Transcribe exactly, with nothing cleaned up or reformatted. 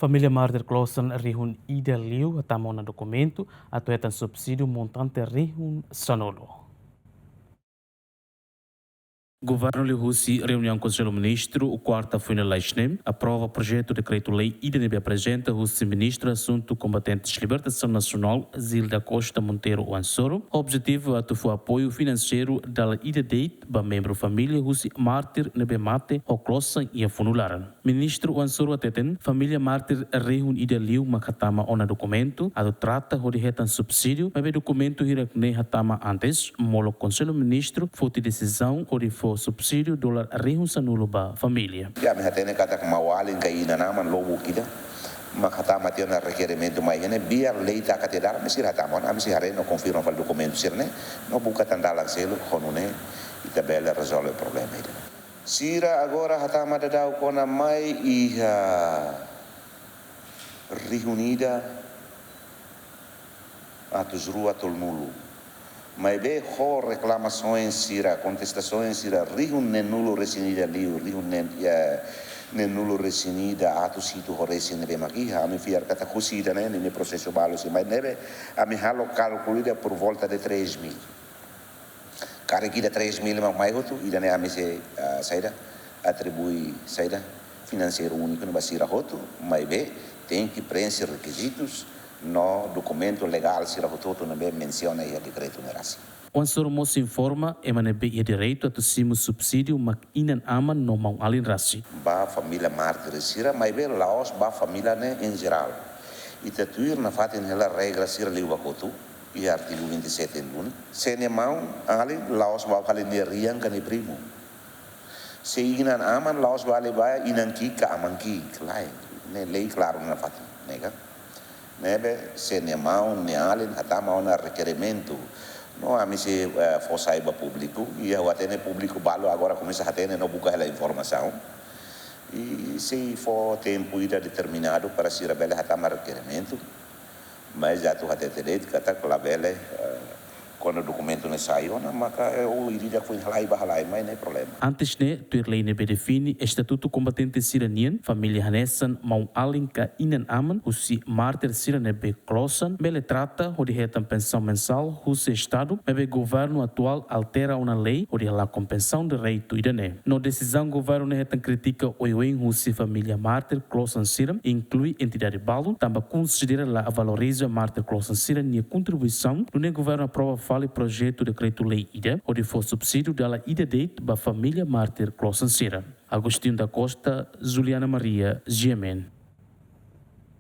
Família mártir klosan rihun ida liu hatama ona dokumentu atu hetan subsídiu montante rihun sanulu. Governu liuhusi reuniaun Konsellu Ministru kuarta foin lalais ne'e aprova projetu dekretu-lei ida ne'ebé aprezenta husi Ministra Asuntu Kombatentes Libertasaun Nasionál, Zilda Costa Monteiro Oan Soru, ho objetivu atu fó apoiu finanseiru dala ida de'it ba membru família husi mártir ne'ebé mate ho klosan iha funu-laran. Ministru Oan Soru hateten, família mártir rihun ida liu mak hatama ona dokumentu atu trata hodi hetan subsídiu, maibé dokumentu hirak-ne'e hatama antes, molok Konsellu Ministru foti desizaun hodi fó subsídiu dolar rihun sanulu ba família. Ya, ami hatene katak maun-alin ka inan-aman lubuk ida mak hatama tiha ona rekerimentu mai iha ne'e, biar lei taka tiha dala, ami sei hatama ona, ami sei haree no konfirma fali dokumentu sira-ne'e, no buka tan dalan seluk ho nune'e ita bele rezolve problema ida. Sira agora hatama daudaun ona mai iha rihun ida atus rua tolunulu. Maibé ho reklamasaun sira, kontestasaun sira, rihun neenulu resin ida liu, rihun neen, ya, neenulu resin ida atus hitu ho resin ne'ebé mak iha, ami fiar katak husi ida-ne'e, ninia prosesu balu sei mai, ne'ebé ami halo kálkulu ida por volta de três mil. Karik ida três mil mak mai hotu, ida-ne'e ami sei, ah, saida, atribui saida, finanseiru úniku ne'e ba sira hotu, maibé tenke prenxe rekizitus no dokumentu legál sira hotu-hotu ne'ebé mensiona iha dekretu ne'e rasik. Oan Soru mós informa, ema ne'ebé iha direitu atu simu subsídiu mak inan-aman no maun-alin rasik. Ba família mártir sira, maibé la'ós ba família ne'e em geral. Ita tuir nafatin hela regra sira liubá kotuk, iha artigu vinte e sete duni. Se nia maun-alin, la'ós ba fali nia rian ka nia primu. Se inan-aman, la'ós ba fali ba inan-ki'ik ka aman-ki'ik, lae. Ne'e lei klaru nafatin, ne'e ka? Ne'ebé, se nia maun, nia alin, hatama ona rekerimentu. No ami sei, eh, fó sai ba públiku, i ha'u hatene públiku balu agora komesa hatene no buka hela informasaun. I sei fó tempu ida determinadu para sira bele hatama rekerimentu. Mas atu hatete de'it katak labele, eh, kuandu dokumentu ne'e sai ona, maka, eh, o ida foin halai ba halai, mai ne'e problema. Antes ne'e, tuir lei ne'ebé define estatutu kombatente sira nian, família hanesan maun-alin ka inan-aman husi mártir sira ne'ebé klosan bele trata hodi hetan pensaun mensál husi Estadu, maibé governu atuál altera ona lei hodi halakon pensaun direitu ida-ne'e. No desizaun governu ne'e hetan krítika oioin husi família mártir klosan sira, inklui entidade balu, tanba konsidera la valoriza mártir klosan sira-nia kontribuisaun, nune'e governu aprova fali projetu dekretu-lei ida hodi fó subsídiu dala ida de'it ba família mártir klosan sira. Agostinho da Costa, Juliana Maria, G M N.